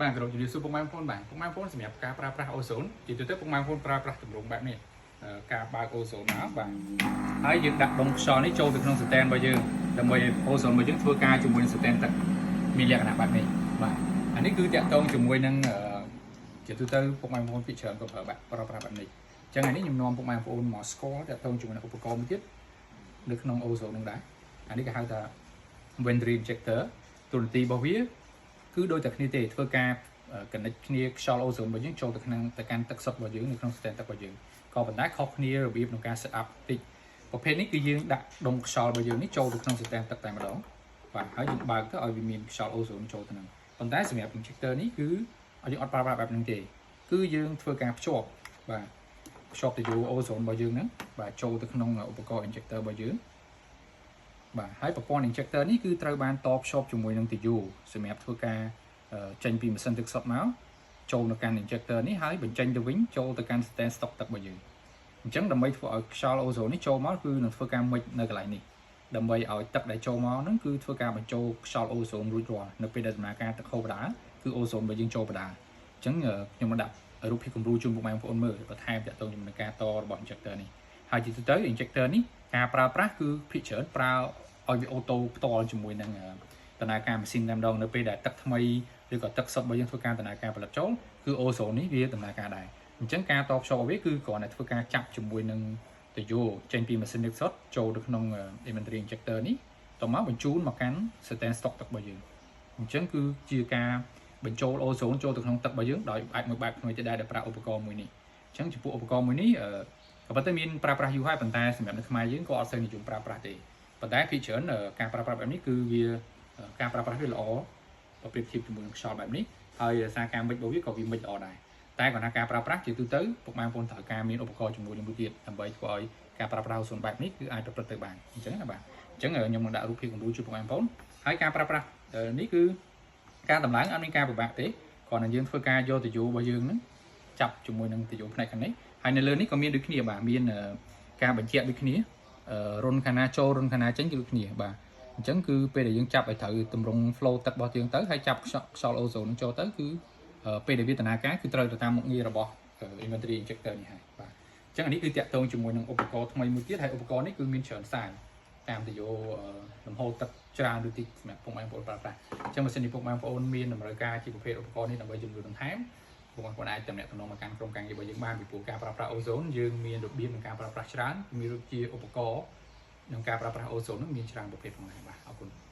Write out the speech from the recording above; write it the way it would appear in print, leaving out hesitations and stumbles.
បាទគោរពជំរាបសួរពុកម៉ែបងប្អូនបាទពុកម៉ែបងប្អូនសម្រាប់ការប្រើប្រាស់អូសូនជាទូទៅពុកម៉ែបងប្អូនប្រើប្រាស់ទម្រង់បែបនេះការបើកអូសូនមកបាទហើយយើងដាក់ដុំខ្យល់នេះចូលទៅក្នុងស៊ីទែនរបស់យើងដើម្បីឲ្យអូសូនរបស់យើងធ្វើការជាមួយនឹងស៊ីទែនទឹកមានលក្ខណៈបែបនេះបាទអានេះគឺតាក់ទងជាមួយនឹងជាទូទៅពុកម៉ែបងប្អូនភាគច្រើនក៏ប្រើបែបប្រើប្រាស់បែបនេះអញ្ចឹងអានេះខ្ញុំនាំពុកម៉ែបងប្អូនមកស្គាល់តាក់ទងជាមួយនឹងឧបករណ៍មួយទៀតនៅក្នុងអូសូននោះដែរអានេះគេហៅថា Venturi injector តួនាទីរបស់វា គឺដូចតែគ្នាទេធ្វើការ connect គ្នាខ្យល់អូសូនរបស់យើងចូលទៅក្នុងទៅកាន់ទឹកសុទ្ធរបស់យើងនៅក្នុងស៊ីទែនទឹករបស់យើងក៏ប៉ុន្តែខុសគ្នារបៀបក្នុងការ set up តិចប្រភេទនេះគឺយើងដាក់ដុំខ្យល់របស់យើងនេះចូលទៅក្នុងស៊ីទែនទឹកតែម្ដងបាទហើយយើងបើកទៅឲ្យវាមានខ្យល់អូសូនចូលទៅនឹងប៉ុន្តែសម្រាប់ injector នេះគឺឲ្យយើងអត់ប្រើប្រាស់បែបហ្នឹងទេគឺយើងធ្វើការភ្ជាប់បាទភ្ជាប់ទៅយោអូសូនរបស់យើងហ្នឹងបាទចូលទៅក្នុងឧបករណ៍ injector របស់យើងបាទហើយប្រព័ន្ធ injector នេះគឺត្រូវបានតភ្ជាប់ជាមួយនឹងទុយោសម្រាប់ធ្វើការចេញពីម៉ាស៊ីនទឹកសុទ្ធមកចូលនៅកាន់ injector នេះហើយបញ្ចេញទៅវិញចូលទៅកាន់ stand stock ទឹករបស់យើងអញ្ចឹងដើម្បីធ្វើឲ្យខ្យល់អូសូននេះចូលមកគឺនឹងធ្វើការ mix នៅកន្លែងនេះដើម្បីឲ្យទឹកដែលចូលមកហ្នឹងគឺធ្វើការបញ្ចូលខ្យល់អូសូនរួចរាល់នៅពេលដែលដំណើរការទឹកហូរបដាគឺអូសូនរបស់យើងចូលបដាអញ្ចឹងខ្ញុំមកដាក់រូបភាពគំរូជូនពុកម៉ែបងប្អូនមើលបន្ថែមតាក់ទងជាមួយនឹងការតរបស់ injector នេះហើយជាទូទៅ injector នេះការប្រើប្រាស់គឺភាគច្រើនប្រើឲ្យវាauto ផ្ទាល់ជាមួយនឹងដំណើរការម៉ាស៊ីនតែម្ដងនៅពេលដែលទឹកថ្មីឬក៏ទឹកសុទ្ធរបស់យើងធ្វើការដំណើរការផលិតចូលគឺអូសូននេះវាដំណើរការដែរអញ្ចឹងការតភ្ជាប់របស់វាគឺគ្រាន់តែធ្វើការចាប់ជាមួយនឹងទុយោចេញពីម៉ាស៊ីនទឹកសុទ្ធចូលទៅក្នុង venturi injector នេះតមកបញ្ជូនមកកាន់ stand stock ទឹករបស់យើងអញ្ចឹងគឺជាការបញ្ចូលអូសូនចូលទៅក្នុងទឹករបស់យើងដោយបែបមួយបែបថ្មីទៅដែរដែលប្រើឧបករណ៍មួយនេះអញ្ចឹងចំពោះឧបករណ៍មួយនេះក៏ប៉ុន្តែមានប្រើប្រាស់យូរហើយប៉ុន្តែសម្រាប់នៅខ្មែរយើងក៏អត់សូវនិយមប្រើប្រាស់ទេប៉ុន្តែភាគច្រើនការប្រើប្រាស់បែបនេះគឺវាការប្រើប្រាស់វាល្អ បើប្រៀបធៀបជាមួយនឹងខ្យល់បែបនេះហើយដោយសារការ mix របស់វាក៏វា mix ល្អដែរតែគាត់ថាការប្រើប្រាស់ជាទូទៅពុកម៉ែបងប្អូនត្រូវការមានឧបករណ៍ជំនួយមួយទៀតដើម្បីធ្វើឲ្យការប្រើប្រាស់អូសូនបែបនេះគឺអាចប្រព្រឹត្តទៅបានអញ្ចឹងណាបាទអញ្ចឹងខ្ញុំនឹងដាក់រូបភាពគំរូជូនពុកម៉ែបងប្អូនហើយការប្រើប្រាស់នេះគឺការតម្លើងអត់មានការពិបាកទេគ្រាន់តែយើងធ្វើការយកទុយោរបស់យើងហ្នឹងចាប់ជាមួយនឹងទុយោផ្នែកខាងនេះហើយនៅលើនេះក៏មានដូចគ្នាបាទមានការបញ្ជាក់ដូចគ្នារុនខាងណាចូលរុនខាងណាចេញគឺដូចគ្នាបាទអញ្ចឹងគឺពេលដែលយើងចាប់ឲ្យត្រូវទម្រង់ flow ទឹករបស់យើងទៅហើយចាប់ខ្យល់ ozone នឹងចូលទៅគឺពេលដែលវាដំណើរការគឺត្រូវទៅតាមមុខងាររបស់ venturi injector នេះហើយបាទអញ្ចឹងអានេះគឺតាក់ទងជាមួយនឹងឧបករណ៍ថ្មីមួយទៀតហើយឧបករណ៍នេះគឺមានច្រើនសាយតាមទុយោលំហូរទឹកច្រើនឬតិចសម្រាប់ពុកម៉ែបងប្អូនប្រើប្រាស់អញ្ចឹងបើសិនជាពុកម៉ែបងប្អូនមានតម្រូវការជាប្រភេទឧបករណ៍នេះដើម្បីជំនួយបន្ថែមពុកម៉ែបងប្អូនអាចទំនាក់ទំនងមកកាន់ក្រុមការងាររបស់យើងបានពីព្រោះការប្រើប្រាស់ ozone យើងមានរបៀបក្នុងការប្រើប្រាស់ច្រើនមានរូបជាឧបករណ៍ក្នុងការប្រើប្រាស់ ozone នឹងមានច្រើនប្រភេទផងដែរបាទអរគុណ។